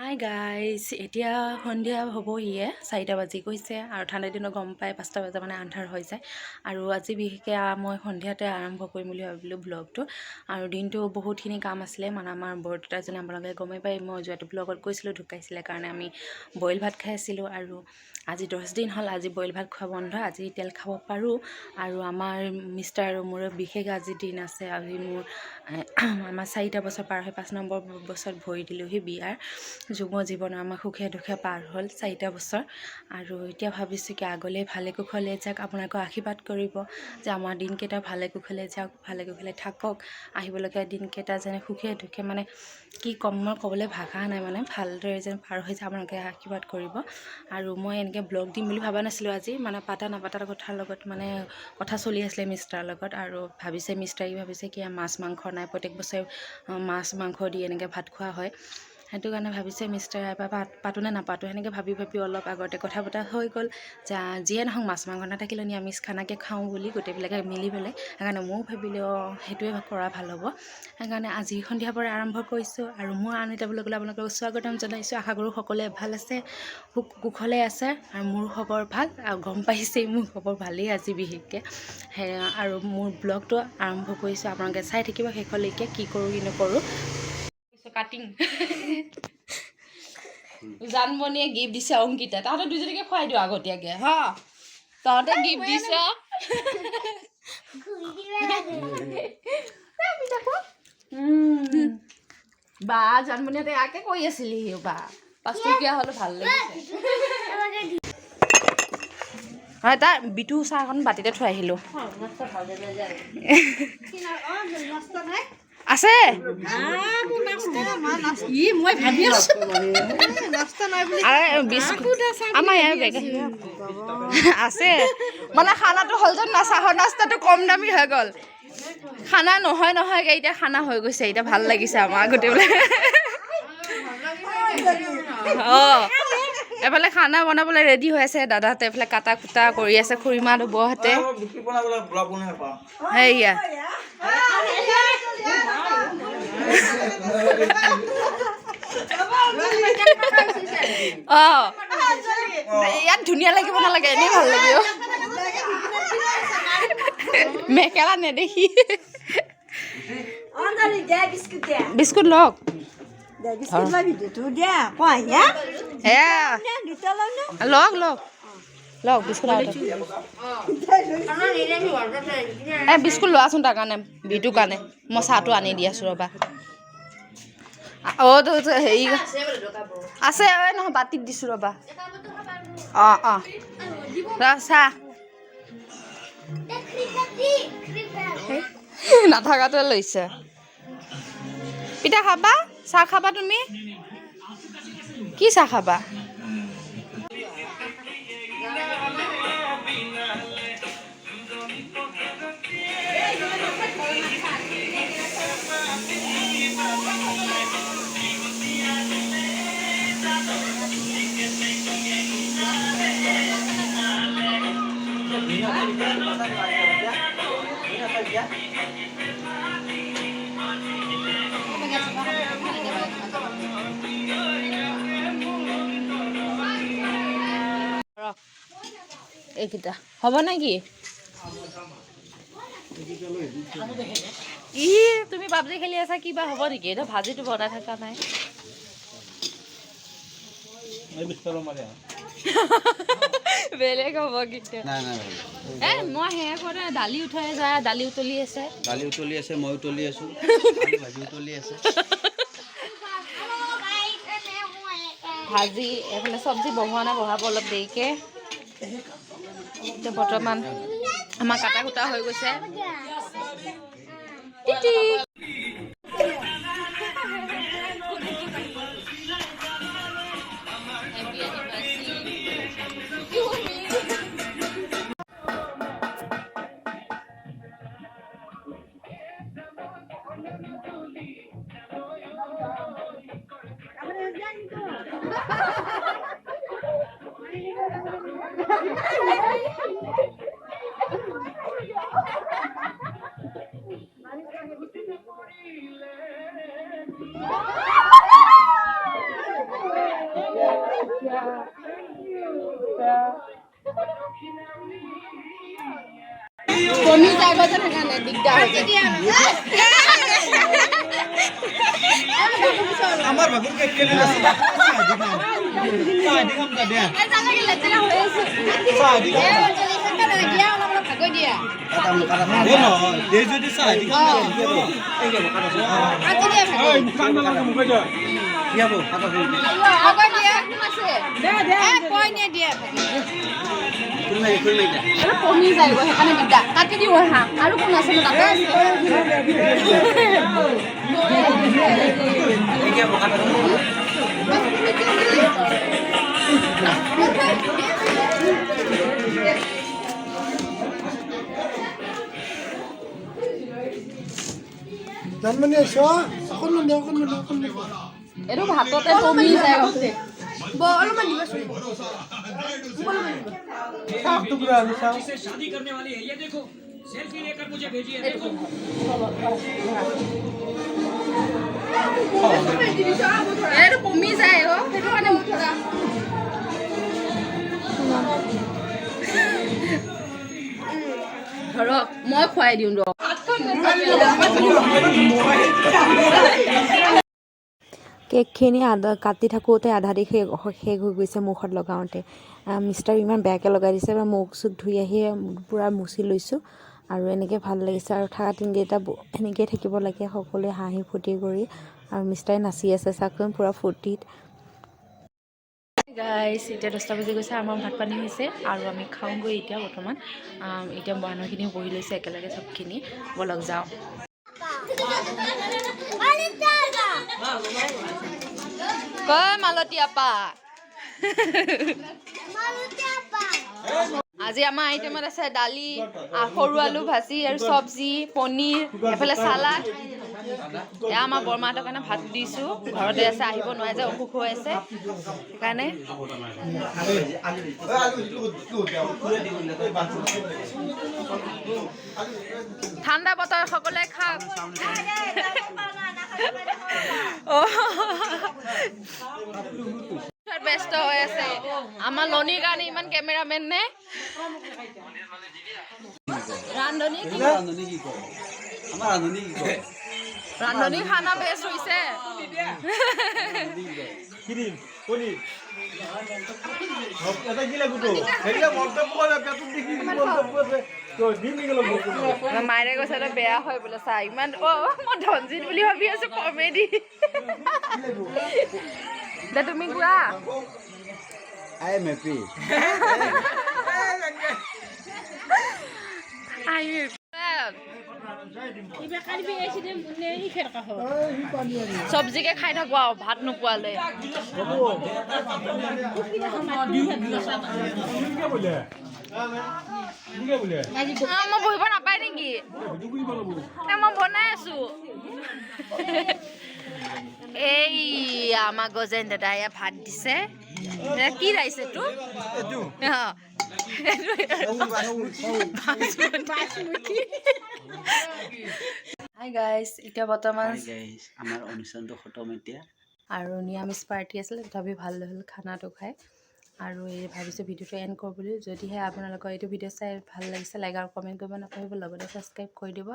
Hi guys, এতিয়া সন্ধিয়া হ'বহিয়ে, 4টা বাজি গৈছে আৰু ঠাণ্ডা দিনত গম পাই 5টা বজা মানে আন্ধাৰ হৈ যায়। আৰু আজি বিশেষকৈ মই সন্ধিয়াতে আৰম্ভ কৰিম বুলি ভাবিলোঁ ব্লগটো। আৰু দিনটো বহুতখিনি কাম আছিলে, মানে আমাৰ বৰদেউতাজনে, আপোনালোকে গমেই পায়, মই যোৱাটো ব্লগত কৈছিলোঁ, ঢুকাইছিলে কাৰণে আমি বইল ভাত খাই আছিলোঁ। আৰু আজি 10 দিন হ'ল, আজি বইল ভাত খোৱা বন্ধ, আজি তেল খাব পাৰোঁ। আৰু আমাৰ মিষ্টাৰ আৰু মোৰ বিশেষ আজি দিন আছে। আজি আমাৰ 4টা বছৰ পাৰ হৈ 5 নম্বৰ বছৰত ভৰি দিলোঁহি। বিয়াৰ যুগ্ম জীৱনৰ আমাৰ সুখে দুখে পাৰ হ'ল 4টা বছৰ। আৰু এতিয়া ভাবিছোঁ কি আগলৈ ভালে কুশলে যাওক। আপোনালোকে আশীৰ্বাদ কৰিব যে আমাৰ দিনকেইটা ভালে কুশলে যাওক, ভালে কুশলে থাকক, আহিবলগীয়া দিনকেইটা যেনে সুখে দুখে, মানে কি ক'ম মই, ক'বলৈ ভাষা নাই, মানে ভালদৰে যেন পাৰ হৈ যায়, আপোনালোকে আশীৰ্বাদ কৰিব। আৰু মই এনেকৈ ব্লগ দিম বুলি ভবা নাছিলোঁ আজি, মানে পাতা নাপাতাৰ কথাৰ লগত মানে কথা চলি আছিলে মিষ্টাৰৰ লগত। আৰু ভাবিছে মিষ্টাৰে, কি ভাবিছে কি মাছ মাংস নাই, প্ৰত্যেক বছৰে মাছ মাংস দি এনেকৈ ভাত খোৱা হয়, সেইটো কাৰণে ভাবিছে মিষ্টাৰে এবাৰ পাতোঁ নে নাপাতোঁ। সেনেকৈ ভাবি ভাবি অলপ আগতে কথা পতা হৈ গ'ল যে যিয়ে নহওক, মাছ মাংস নাথাকিলেও নিৰামিষ খানাকে খাওঁ বুলি গোটেইবিলাকে মিলি পেলাই। সেইকাৰণে ময়ো ভাবিলোঁ, অঁ, সেইটোৱে কৰা ভাল হ'ব। সেইকাৰণে আজি সন্ধিয়াৰ পৰা আৰম্ভ কৰিছোঁ। আৰু মোৰ আন এটা ব্লগলৈ আপোনালোকক স্বাগতম জনাইছোঁ। আশা কৰোঁ সকলোৱে ভাল আছে, সুখ কুশলে আছে। আৰু মোৰ খবৰ ভাল আৰু গম পাইছেই, মোৰ খবৰ ভালেই আজি বিশেষকৈ। সেয়া আৰু মোৰ ব্লগটো আৰম্ভ কৰিছোঁ, আপোনালোকে চাই থাকিব শেষলৈকে, কি কৰোঁ কি নকৰোঁ। কাটিং জানমণিয়ে গিফ্ট দিছে অংকিতা, তাহাঁতে দুজনীকে খুৱাই দিওঁ আগতীয়াকে। হা, তহঁতে গিফ্ট দিছ। বা জানমণিহঁতে ইয়াকে কৰি আছিলি বা, 5 টকীয়া হ'লে ভাল লাগিছে। হয়, তাৰ বিটু চাহকণ বাতিতে থৈ আহিলোঁ আছে। মই ভাবি আছো আৰে বিস্কুট আমাৰ ইয়াৰ বেগ আছে। মানে খানাটো হ'ল যেন না, চাহৰ নাস্তাটো কম দামী হৈ গ'ল, খানা নহয় নহয়গৈ, এতিয়া খানা হৈ গৈছে। এতিয়া ভাল লাগিছে আমাৰ গোটেইবিলাক। অঁ, এফালে খানা বনাবলৈ ৰেডি হৈ আছে দাদাহঁতে, এফালে কাটা কুটা কৰি আছে খুৰীমা বৌহঁতে। সেয়া অঁ, ইয়াত ধুনীয়া লাগিব নালাগে, এনেই ভাল লাগিব, মেখেলা নেদেখি। বিস্কুট লওক। এয়া লওক লওক লওক বিস্কুট। এই বিস্কুট লোৱাচোন তাৰ কাৰণে, বিটোৰ কাৰণে। মই চাহটো আনি দি আছোঁ ৰ'বা। অঁ, হেৰি আছে, ঐ নহয়, বাতিত দিছোঁ ৰ'বা। অঁ অঁ, চাহ নাথাকাটোৱে লৈছে। পিঠা খাবা, চাহ খাবা? তুমি কি চাহ খাবা? এইকেইটা হ'ব নেকি? ই তুমি পাবজি খেলি আছা, কিবা হ'ব নেকি? এইটো ভাজিটো বনাই থকা নাই। বেলেগ হ'ব কিন্তু। এ মই সেয়া কৰোঁ, দালি উঠাই যায়, দালি উতলি আছে। দালি উতলি আছে, মই উতলি আছো, ভাজি উতলি আছে। ভাজি এইফালে চব্জি বহোৱা নাই, বহাব অলপ দেৰিকে। এতিয়া বৰ্তমান আমাৰ কাটা কুটা হৈ গৈছে। কমি যায় যেন, সেইকাৰণে দিগদাৰ হৈ যায়। আমাৰ ভাগৰ কেক কেনে আছে? চাহ দি খাম দে। চাহ দি খাম। দে নহয় দে, যদি চাহ দি খাম। কাণ নালাগে মুখে দে। কি হ'ব? কাটা। খুলি মাৰি, খুলি মাৰি দে। কমি যায়গৈ, সেইকাৰণে দিগদাৰ। কাটি দিওঁ হাঁহ। আৰু কোন আছে নো তাতে? এই কি হ'ব? কাটা। জানমানি আহিছ, অকণমান দে, অকণমান দে, অকণমান দে। এইটো ভাততে কমি যায়। অলপমান দিবাচোন। চাহ টুকুৰা আৰু চাহ। शादी करने वाली है, ये देखो, सेल्फी लेकर मुझे भेजी है, देखो। এইটো কমি যায় অ, সেইটো কাৰণে। ধৰক, মই খুৱাই দিওঁ দিয়ক। কেকখিনি আধা কাটি থাকোঁতে আধা দি শেষ শেষ হৈ গৈছে। মুখত লগাওঁতে মিষ্টাৰ ইমান বেয়াকৈ লগাই দিছে। মুখ চুখ ধুই আহি পূৰা মুচি লৈছোঁ আৰু এনেকৈ ভাল লাগিছে। আৰু থকা দিনকেইটা এনেকৈয়ে থাকিব লাগে সকলোৱে হাঁহি ফূৰ্তি কৰি। আৰু মিষ্টাৰে নাচি আছে, চাওকচোন, পূৰা ফূৰ্তিত। গাইছ, এতিয়া 10টা বাজি গৈছে। আমাৰ ভাত পানী হৈছে আৰু আমি খাওঁগৈ এতিয়া বৰ্তমান। এতিয়া মানুহখিনি বহি লৈছে একেলগে চবখিনি। ব'লক যাওঁ। কয় মালতী আপা, আজি আমাৰ আইটেমত আছে দালি, সৰু আলু ভাজি আৰু চব্জি, পনীৰ, এফালে চালাড। এয়া আমাৰ বৰমাহঁতৰ কাৰণে ভাত দিছোঁ। ঘৰতে আছে, আহিব নোৱাৰে যে, অসুখ হৈ আছে, সেইকাৰণে। ঠাণ্ডা বতৰ, সকলোৱে খাওক। অ', ব্যস্ত হৈ আছে। আমাৰ লনিৰ কাৰণে ইমান কেমেৰামেন নে ৰান্ধনী কি? আমাৰ ৰান্ধনী কি কয়? আমাৰ ৰান্ধনী কি কয়? ৰান্ধনী খানা বেষ্ট হৈছে। ক্ৰীম পনীৰ এটা কি লাগিব তো? সেইবিলাক মন্তব্য কৰে, পেটত দেখি কি মন্তব্য আছে তো দিম নেকি অলপ? মায়েৰে কৈছে অলপ বেয়া হয় বোলে চা ইমান। অ' মই ধনজিত বুলি ভাবি আছো, কমেডি দে। তুমি কোৱা। I am happy. আহি। চব্জিকে খাই থাকো আৰু ভাত নোপোৱালে। বোলে বোলে। মই বহিব নাপায় নেকি? এ, মই বনাই আছো। এই আমাৰ গজেন দাদা এয়া ভাত দিছে। এ, কি ৰাইছে এইটো? অ, বাচমতি। হাই গাইজ, এতিয়া বৰ্তমান হাই গাইজ, আমাৰ অনুষ্ঠানটো খতম এতিয়া। আৰু নিৰামিষ পাৰ্টি আছিলে, তথাপি ভাল হ'ল খানাটো খাই। আৰু এই ভাবিছোঁ ভিডিঅ'টো এণ্ড কৰোঁ বুলি। যদিহে আপোনালোকৰ এইটো ভিডিঅ' চাই ভাল লাগিছে, লাইক আৰু কমেণ্ট কৰিব নাপাহৰিব, লগতে ছাবস্ক্ৰাইব কৰি দিব।